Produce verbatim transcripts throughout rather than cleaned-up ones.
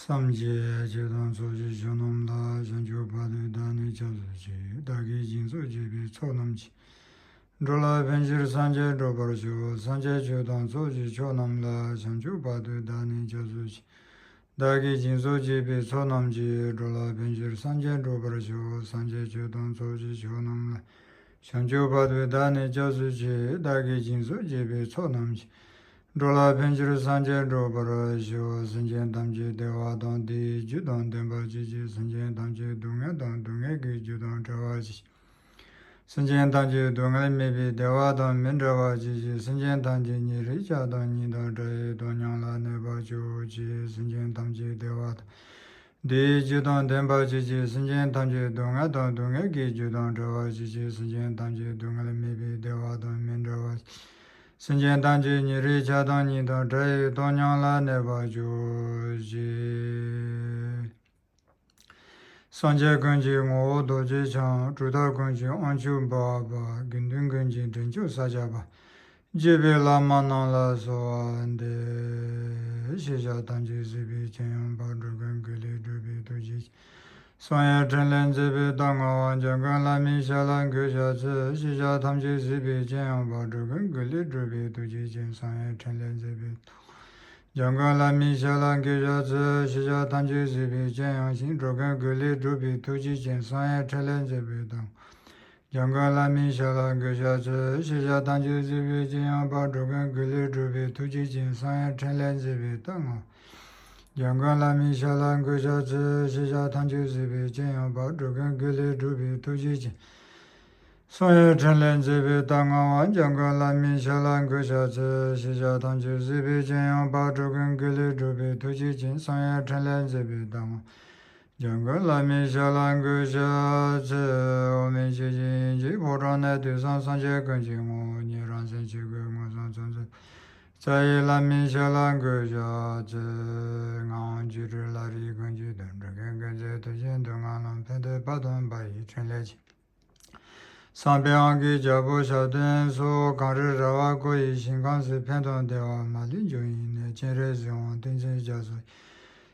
སངས་རྒྱས་ཆོས་དང་ཚོགས་ཀྱི་མཆོག་རྣམས་ལ། བྱང་ཆུབ་བར་དུ་བདག་ནི་སྐྱབས་སུ་མཆི། བདག་གིས་སྦྱིན་སོགས་བགྱིས་པའི་ཚོགས་རྣམས་ཀྱིས། འགྲོ་ལ་ཕན་ཕྱིར་སངས་རྒྱས་འགྲུབ་པར་ཤོག་སངས་རྒྱས་ཆོས་དང་ཚོགས་ཀྱི་མཆོག་རྣམས་ལ། བྱང་ཆུབ་བར་དུ་བདག་ནི་སྐྱབས་སུ་མཆི། བདག་གིས་སྦྱིན་སོགས་བགྱིས་པའི་ཚོགས་རྣམས་ཀྱིས། འགྲོ་ལ་ཕན་ཕྱིར་སངས་རྒྱས་འགྲུབ་པར་ཤོག་སངས་རྒྱས་ཆོས་དང་ཚོགས་ཀྱི་མཆོག་རྣམས་ལ། བྱང་ཆུབ་བར་དུ་བདག་ནི་སྐྱབས་སུ་མཆི། བདག་གིས་སྦྱིན་སོགས་བགྱིས་པའི་ཚོགས་རྣམས་ཀྱིས། འགྲོ་ལ་ཕན་ཕྱིར་སངས་རྒྱས་འགྲུབ་པར་ཤོག་སེམས་ཅན་ཐམས་ཅད་བདེ་བ་དང་བདེ་བའི་རྒྱུ་དང་ལྡན་པར་གྱུར་ཅིག་སེམས་ཅན་ཐམས་ཅད་སྡུག་བསྔལ་དང་སྡུག་བསྔལ་གྱི་རྒྱུ་དང་བྲལ་བར་གྱུར་ཅིག་སེམས་ཅན་ཐམས་ཅད་སྡུག་བསྔལ་མེད་པའི་བདེ་བ་དང་མི་འབྲལ་བར་གྱུར་ཅིག་སེམས་ཅན་ཐམས་ཅད་ཉེ་རིང་ཆགས་སྡང་གཉིས་དང་བྲལ་བའི་སྟོབས་ཉམས་ལ་གནས་པར་གྱུར་ཅིག་སེམས་ཅན་ཐམས་ཅད་བདེ་བ་དང་བདེ་བའི་རྒྱུ་དང་ལྡན་པར་གྱུར་ཅིག་སེམས་ཅན་ཐམས་ཅད་སྡུག་བསྔལ་དང་སྡུག་བསྔལ་གྱི་རྒྱུ་དང་བྲལ་བར་གྱུར་ཅིག་སེམས་ཅན་ཐམས་ཅད་སྡུག་བསྔལ་མེད་པའི་བདེ་བ་དང་མི་འབྲལ་བར་གྱུར་ཅིག་སེམས་ཅན་ཐམས་ཅད་ཉེ་རིང་ཆགས་སྡང་གཉིས་དང་བྲལ་བའི་སྟོབས་ཉམས་ལ་གནས་པར་གྱུར་ཅིག་སངས་རྒྱས་ཀུན་གྱི་ངོ་བོ་རྡོ་རྗེ་འཆང་། གྲུབ་མཐའ་ཀུན་གྱི་དབང་ཕྱུག་འབར་བ། དགེ་འདུན་ཀུན་གྱི་འདྲེན་མཆོག་ས་སྐྱ་པ། བརྒྱུད་པའི་བླ་མ་རྣམས་ལ་གསོལ་བ་འདེབས། ཤེས་བྱ་ཐམས་ཅད་གཟིགས་པའི་མཁྱེན་དབང་འཕགས་གྲོལ་ཀུན་དགེ་ལེགས་གྲུབ་པའི་ཐུགས་རྗེ་ཅན། གསང་བའི་ཕྲིན་ལས་མཛད་པའི་རྟགས་མངའ་བ། འཇམ་མགོན་བླ་མའི་ཞལ་ལ་གུས་ཕྱག་འཚལ། ཤེས་བྱ་ཐམས་ཅད་གཟིགས་པའི་མཁྱེན་དབང་འཕགས་གྲོལ་ཀུན་དགེ་ལེགས་གྲུབ་པའི་ཐུགས་རྗེ་ཅན། གསང་བའི་ཕྲིན་ལས་མཛད་པའི་རྟགས། འཇམ་མགོན་བླ་མའི་ཞལ་ལ་གུས་ཕྱག་འཚལ། ཤེས་བྱ་ཐམས་ཅད་གཟིགས་པའི་མཁྱེན་དབང་ཞིང་། འགྲོ་ཀུན་དགེ་ལེགས་གྲུབ་པའི་ཐུགས་རྗེ་ཅན། གསང་བའི་ཕྲིན་ལས་མཛད་པའི་རྟགས། འཇམ་མགོན་བླ་མའི་ཞལ་ལ་གུས་ཕྱག་འཚལ། ཤེས་བྱ་ཐམས་ཅད་གཟིགས་པའི་མཁྱེན་དབང་འཕགས་གྲོལ་ཀུན་དགེ་ལེགས་གྲུབ་པའི་ཐུགས་རྗེ་ཅན། གསང་བའི་ཕྲིན་ལས་མཛད་པའི་རྟགས་མངའ། འཇམ་མགོན་བླ་མའི་ཞལ་ལ་གུས་ཕྱག་འཚལ། ཤེས་བྱ་ཐམས་ཅད་གཟིགས་པའི་མཁྱེན་དབང་འཕགས་གྲོལ་ཀུན་དགེ་ལེགས་གྲུབ་པའི་ཐུགས་རྗེ་ཅན། གསང་བའི་ཕྲིན་ལས་མཛད་པའི་རྟགས་མངའ་བ། འཇམ་མགོན་བླ་མའི་ཞལ་ལ་གུས་ཕྱག་འཚལ། ཤེས་བྱ་ཐམས་ཅད་གཟིགས་པའི་མཁྱེན་དབང་འཕགས་གྲོལ་ཀུན་དགེ་ལེགས་གྲུབ་པའི་ཐུགས་རྗེ་ཅན། གསང་བའི་ཕྲིན་ལས་མཛད་པའི་རྟགས་མངའ། འཇམ་མགོན་བླ་མའི་ཞལ་ལ་གུས་ཕྱག་འཚལ། འོག་མིན་སྤྱི་བོའི་དབྱིངས་ཀྱི་ཕོ་བྲང་ན། དུས་གསུམ་སངས་རྒྱས་ཀུན་གྱི་ངོ་བོ་ཉིད། རང་སེམས་ཆོས་སྐུའི་མངོན་སུམ་ཚུལ་འཛིན། རྩ་བའི་བླ་མའི་ཞལ་ལ་གུས་ཕྱག་འཚལ། ངག་དབང་སྒྱུ་འཕྲུལ་ལ་རིགས་ཀུན་གྱི། དོན་གྲུབ་ཀུན་གྱི་མཛོད་དུ་བཞེངས། མདོ་སྔགས་ལམ་ཕན་བདེ་བར་དུ་འབར་བའི་ཕྲིན་ལས་ཀྱིས། བསམ་པའི་དབང་གིས་རྒྱལ་པོ་ཞབས་བརྟན་སོགས། གངས་རི་ར་བས་བསྐོར་བའི་ཞིང་ཁམས་སུ། ཕན་དང་བདེ་བ་མ་ལུས་འབྱུང་བའི་གནས། སྤྱན་རས་གཟིགས་དབང་བསྟན་འཛིན་རྒྱ་མཚོ།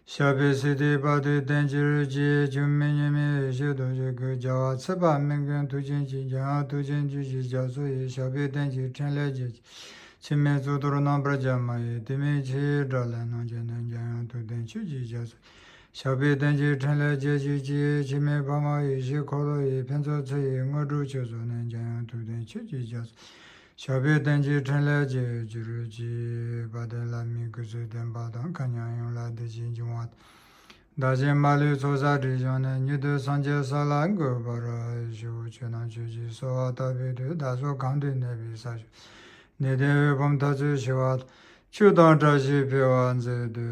ཞབས་པད་སྲིད་མཐའི་བར་དུ་བརྟན་གྱུར་ཅིག་འགྱུར་མེད་མཉམ་མེད་ཡེ་ཤེས་རྡོ་རྗེ་སྐུ། རྒྱལ་བ་ཚེ་དཔག་མེད་མགོན་ཐུགས་བྱིན་གྱིས། འཇམ་དབྱངས་ཐུགས་བྱིན་གྱིས་རྒྱ་མཚོ་ཡི། ཞབས་པད་བརྟན་ཅིང་ཕྲིན་ལས་རྒྱས། འཆི་མེད་གཙུག་ཏོར་རྣམ་པར་རྒྱལ་མ་ཡི། དུས་མིན་འཆི་བའི་དགྲ་ལན་གནང་བྱས་ནས། འཇམ་དབྱངས་ཐུགས་བརྟན་ཆོས་ཀྱི་རྒྱ་མཚོ། ཞབས་པད་བརྟན་ཅིང་ཕྲིན་ལས་རྒྱས་གྱུར་ཅིག་འཆི་མེད་འཕགས་མ་ཡེ་ཤེས་འཁོར་ལོ་ཡི། ཕུན་ཚོགས་ཚེ་ཡི་དངོས་གྲུབ་མཆོག་སྩོལ་ནས། འཇམ་དབྱངས་ཐུགས་བརྟན་ཆོས་ཀྱི་རྒྱ་མཚོ། ཞབས་པད་བརྟན་ཅིང་ཕྲིན་ལས་རྒྱས་གྱུར་ཅིག་དཔལ་ལྡན་བླ་མའི་སྐུ་ཚེ་བརྟན་པ་དང་། མཁའ་མཉམ་ཡུམ་ལ་བདེ་སྐྱིད་འབྱུང་བ་དང་། བདག་གཞན་མ་ལུས་ཚོགས་བསགས་སྒྲིབ་སྦྱངས་ནས། མྱུར་དུ་སངས་རྒྱས་ས་ལ་འགོད་པར་ཤོག་ཆོས་རྣམས་ཆོས་ཀྱིས་གསོལ་བ་བཏབ་པའི་མཐུས། བདག་སོགས་གང་དུ་གནས་པའི་ས་ཕྱོགས། ནད་དང་འོད་ཕུང་མཐའ་རྩུབ་ཞི་བ་དང་། ཆོས་དང་བཀྲ་ཤིས་འཕེལ་བར་མཛད་དུ་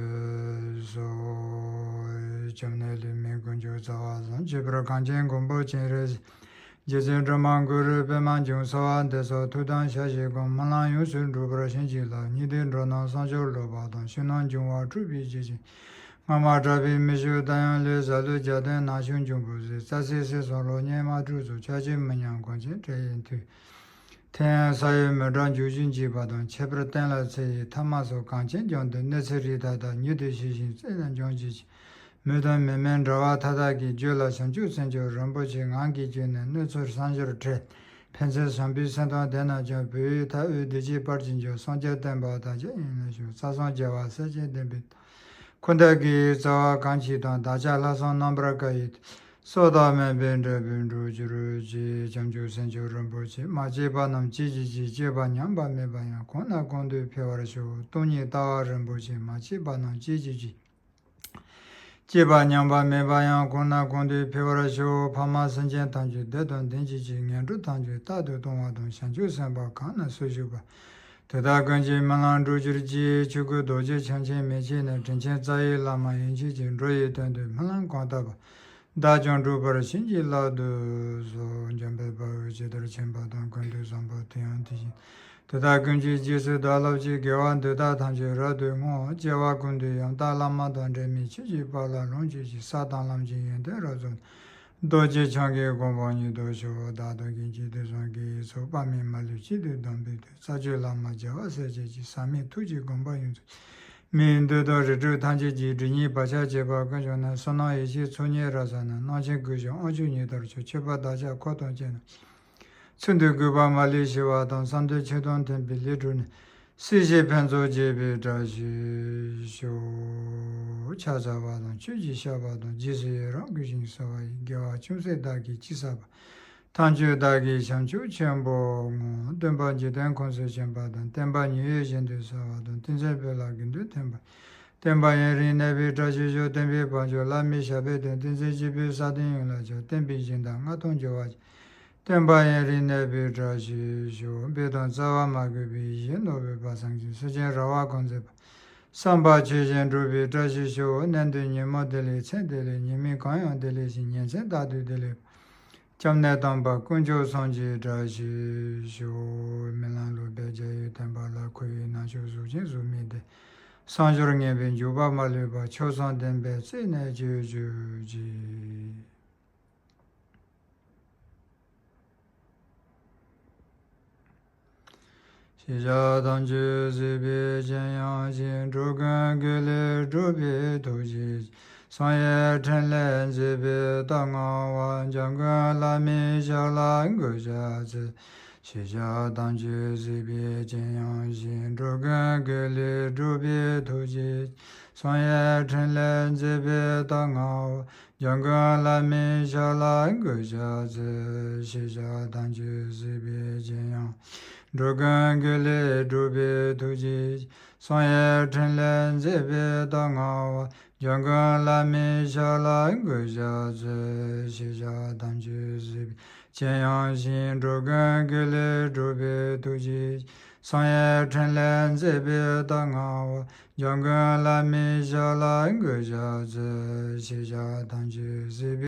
གསོལ། སྐྱབས་གནས་ལུས་མེད་ཀུན་སྤྱོད་རྩ་བ་བཟང་། གཅེས་པར་གངས་ཅན་མགོན་པོ་སྤྱན་རས་གཟིགས། རྗེ་བཙུན་སྒྲོལ་མ་གུ་རུ་པདྨ་འབྱུང་། གསོལ་བ་འདེབས་སོ་ཐུགས་དམ་བཞག་གཞི་ཀུན། སྨོན་ལམ་ཡོངས་སུ་འགྲུབ་པར་བྱིན་གྱིས་རློབས། སྙིགས་དུས་འགྲོ་རྣམས་བསང་མཆོད་ལོ་པ་དང་། ཕྱི་ནང་འབྱུང་བ་འཁྲུགས་པའི་རྗེས་ཆོད། སྔ་མ་དགྲ་བོས་མི་ཆོད་ད་ཡང་ལས། གཟའ་ལུག་རྒྱལ་བསྟན་ན་ཆུང་འབྱུང་པོ་ཟེར། རྩྭ་སའི་སྲིད་གསུམ་ལོ་ཉེས་དམག་འཁྲུག་སོགས། ཆགས་ཞེན་མི་ཉམས་གངས་ཅན་བྲལ་བའི་མཐུས། ཐེངས་ས་ཡི་མི་དྲག་འཇུག་ཅིང་བྱིས་པ་དང་། ཁྱད་པར་བསྟན་ལ་འཚེ་ཡི་ཐ་མ་སོགས། གངས་ཅན་ལྗོངས་འདིར་གནོད་འཚེ་རིགས་མཐའ་དག་མྱུར་དུ་ཞི་ཞིང་རྩད་ནས་འཇོམས་གྱུར་ཅིག་མི་དང་མི་མིན་འདྲ་བ་མཐའ་དག་གི་རྒྱུད་ལ་བྱང་ཆུབ་སེམས་མཆོག་རིན་པོ་ཆེ་ངང་གིས་བསྐྱེད་ནས་གནོད་འཚེ་བསམ་སྦྱོར་བྲལ། ཕན་ཚུན་བྱམས་པའི་སེམས་དང་ལྡན་ན་ཀྱང་། བོད་ཡུལ་མཐའ་དབུས་བདེ་སྐྱིད་དཔལ་གྱིས་འབྱུང་། སངས་རྒྱས་བསྟན་པ་དར་རྒྱས་ཡུན་རིང་ཞུ། རྩ་གསུམ་རྒྱལ་བ་སྲས་བཅས་བདེན་པའི། འཁོར་འདས་ཀྱི་རྩ་བ་གང་མཆིས་དང་། བདག་ཅག་ལྷག་བསམ་རྣམ་པར་དཀར་ཡི། སྲོག་དང་མ་བུའི་འབྲས་བུ་འགྲུབ་གྱུར་ཅིག་བྱང་ཆུབ་སེམས་མཆོག་རིན་པོ་ཆེ། མ་སྐྱེས་པ་རྣམས་སྐྱེ་གྱུར་ཅིག་སྐྱེས་པ་ཉམས་པ་མེད་པ་ཡང་། གོང་ན་གོང་དུ་འཕེལ་བར་ཤོག་སྟོང་ཉིད་ལྟ་བ་རིན་པོ་ཆེ། མ་སྐྱེས་པ་རྣམས་སྐྱེ་གྱུར་ཅིག་སྐྱེས་པ་ཉམས་པ་མེད་པ་ཡང་། གོང་ན་གོང་དུ་འཕེལ་བར་ཤོག་ཕ་མ་སེམས་ཅན་ཐམས་ཅད་བདེ་དང་ལྡན་གྱུར་ཅིག་ངན་འགྲོ་ཐམས་ཅད་རྟག་ཏུ་སྟོང་བ་དང་། བྱང་ཆུབ་སེམས་དཔའ་གང་ན་བཞུགས་པ། དེ་དག་ཀུན་གྱི་སྨོན་ལམ་འགྲུབ་གྱུར་ཅིག་ཆོས་སྐུ་རྡོ་རྗེ་འཆང་ཆེན་མན་ཆད་ནས། དྲིན་ཆེན་རྩ་བའི་བླ་མ་ཡན་ཆད་ཀྱི། འགྲོ་བའི་དོན་དུ་སྨོན་ལམ་གང་བཏབ་པ། བདག་ཀྱང་འགྲུབ་པར་བྱིན་གྱིས་བརླབ་ཏུ་གསོལ། འཇམ་དཔལ་དཔའ་བོས་ཇི་ལྟར་མཁྱེན་པ་དང་། ཀུན་ཏུ་བཟང་པོ་དེ་ཡང་དེ་བཞིན། དེ་དག་ཀུན་གྱི་རྗེས་སུ་བདག་སློབ་ཅིང་། དགེ་བ་འདི་དག་ཐམས་ཅད་རབ་ཏུ་བསྔོ། སྐྱེ་བ་ཀུན་ཏུ་ཡང་དག་བླ་མ་དང་། འབྲལ་མེད་ཆོས་ཀྱི་དཔལ་ལ་ལོངས་སྤྱོད་ཅིང་། ས་དང་ལམ་གྱི་ཡོན་ཏན་རབ་རྫོགས། རྡོ་རྗེ་འཆང་གི་གོ་འཕང་ཉིད་དུ་ཤོག་བདག་དང་ཀུན་གྱི་དུས་གསུམ་དགེ་བའི་ཚོགས། དཔག་མེད་མ་ལུས་གཅིག་ཏུ་བསྡམས་པའི་མཐུས། རྩ་བརྒྱུད་བླ་མ་རྒྱལ་བ་སྲས་བཅས་ཀྱི། ཟག་མེད་ཐུགས་ཀྱི་དགོངས་པ་ཡོངས་སུ། མིའི་འདོད་དོན་རིགས་དྲུག་ཐམས་ཅད་ཀྱི་སྒྲིབ་གཉིས་བག་ཆགས་བཅས་པ་ཀུན་བྱུང་ན། བསོད་ནམས་ཡེ་ཤེས་ཚོགས་གཉིས་རབ་བསགས་ན། སྣང་ཆེན་གོས་ཆེན་དབང་ཕྱུག་ཉིད་ལྟར་གྱུར། མཆོད་པ་བདག་ཅག་འཁོར་དང་བཅས་རྣམས། ཚུལ་འདི་གུས་པས་མ་ལུས་ཞུ་བ་དང་། བསམ་དོན་ཆོས་དང་མཐུན་པའི་ལས་སྒྲུབ་ནས། སྲིད་ཞིའི་ཕུན་ཚོགས་རྒྱས་པའི་བཀྲ་ཤིས་ཤོག། ཕྱག་འཚལ་བ་དང་ཆོས་ཀྱི་བཤགས་པ་དང་། རྗེས་སུ་ཡི་རང་གུས་ཤིང་གསོལ་བ་ཡི། དགེ་བ་ཅུང་ཟད་བདག་གིས་ཅི་བསགས་པ། ཐམས་ཅད་བདག་གིས་བྱང་ཆུབ་ཆེན་པོར་བསྔོ། སྟོན་པ་འཇིག་རྟེན་ཁམས་སུ་བྱོན་པ་དང་། བསྟན་པ་ཉི་འོད་བཞིན་དུ་གསལ་བ་དང་། དེང་སང་བོད་ལ་དགེ་འདུན་ཐོན་པ། བསྟན་པ་ཡུན་རིང་གནས་པའི་བཀྲ་ཤིས་ཤོག། བསྟན་པའི་དཔལ་འབྱོར་བླ་མའི་ཞབས་པད་བརྟན། བསྟན་འཛིན་སྤྱི་པའི་ས་སྟེང་ཡོངས་ལ་ཁྱབ། བསྟན་པའི་ཞིང་དང་མངའ་ཐང་འབྱོར་བ་ཅན། བསྟན་པ་ཡུན་རིང་གནས་པའི་བཀྲ་ཤིས་ཤོག། འབད་དང་རྩ་བ་མ་གུས་པའི་ཡིད་བཞིན་ནོར་བུའི་དཔལ་བཟང་ཞིང་། སེམས་ཅན་རེ་བ་གང་མཛད་པ། བསམ་པ་ཇི་བཞིན་འགྲུབ་པའི་བཀྲ་ཤིས་ཤོག། གནས་འདིར་ཉིན་མོ་བདེ་ལེགས་མཚན་བདེ་ལེགས། ཉི་མའི་གུང་ཡང་བདེ་ལེགས་ཤིང་། ཉིན་མཚན་རྟག་ཏུ་བདེ་ལེགས་པ། སྐྱབས་གནས་དམ་པ་དཀོན་མཆོག་གསུམ་གྱི་བཀྲ་ཤིས་ཤོག། རྨི་ལམ་ལུས་པའི་རྒྱལ་བའི་བསྟན་པ་ལ། འཁོར་བའི་རྣམ་ཤེས་གཟུགས་ཅན་གཟུགས་མེད་དེ། བསམ་སྦྱོར་ངན་པས་འཇུག་པ་མ་ལུས་པ། ཆོས་གསུམ་ལྡན་པའི་རྩེ་ནས་སྤྱོད་གྱུར་ཅིག། ཤེས་བྱ་ཐམས་ཅད་གཟིགས་པའི་མཁྱེན་ཡངས་ཤིང་། འགྲོ་ཀུན་དགེ་ལེགས་སྒྲུབ་པའི་ཐུགས་རྗེ་ཅན། བསམ་ཡས་ཕྲིན་ལས་མཛད་པའི་གདམས་ངག་པ། འཇམ་མགོན་བླ་མའི་ཞབས་ལ་གུས་ཕྱག་འཚལ། ཤེས་བྱ་ཐམས་ཅད་གཟིགས་པའི་མཁྱེན་ཡངས་ཤིང་། འགྲོ་ཀུན་དགེ་ལེགས་སྒྲུབ་པའི་ཐུགས་རྗེ་ཅན། བསམ་ཡས་ཕྲིན་ལས་མཛད་པའི་གདམས་ངག་པ། འཇམ་མགོན་བླ་མའི་ཞབས་ལ་གུས་ཕྱག་འཚལ། ཤེས་བྱ་ཐམས་ཅད་གཟིགས་པའི་མཁྱེན་ཡངས། འགྲོ་ཀུན་དགེ་ལེགས་སྒྲུབ་པའི་ཐུགས་རྗེ་ཅན། བསམ་ཡས་ཕྲིན་ལས་མཛད་པའི་གདམས་ངག་པ། འཇམ་མགོན་བླ་མའི་ཞབས་ལ་གུས་ཕྱག་འཚལ། ཤེས་བྱ་ཐམས་ཅད་གཟིགས་པའི་མཁྱེན་ཡངས་ཤིང་། འགྲོ་ཀུན་དགེ་ལེགས་སྒྲུབ་པའི་ཐུགས་རྗེ་ཅན། བསམ་ཡས་ཕྲིན་ལས་མཛད་པའི་གདམས་ངག་པ། འཇམ་མགོན་བླ་མའི་ཞབས་ལ་གུས་ཕྱག་འཚལ། ཤེས་བྱ་ཐམས་ཅད་གཟིགས་པའི།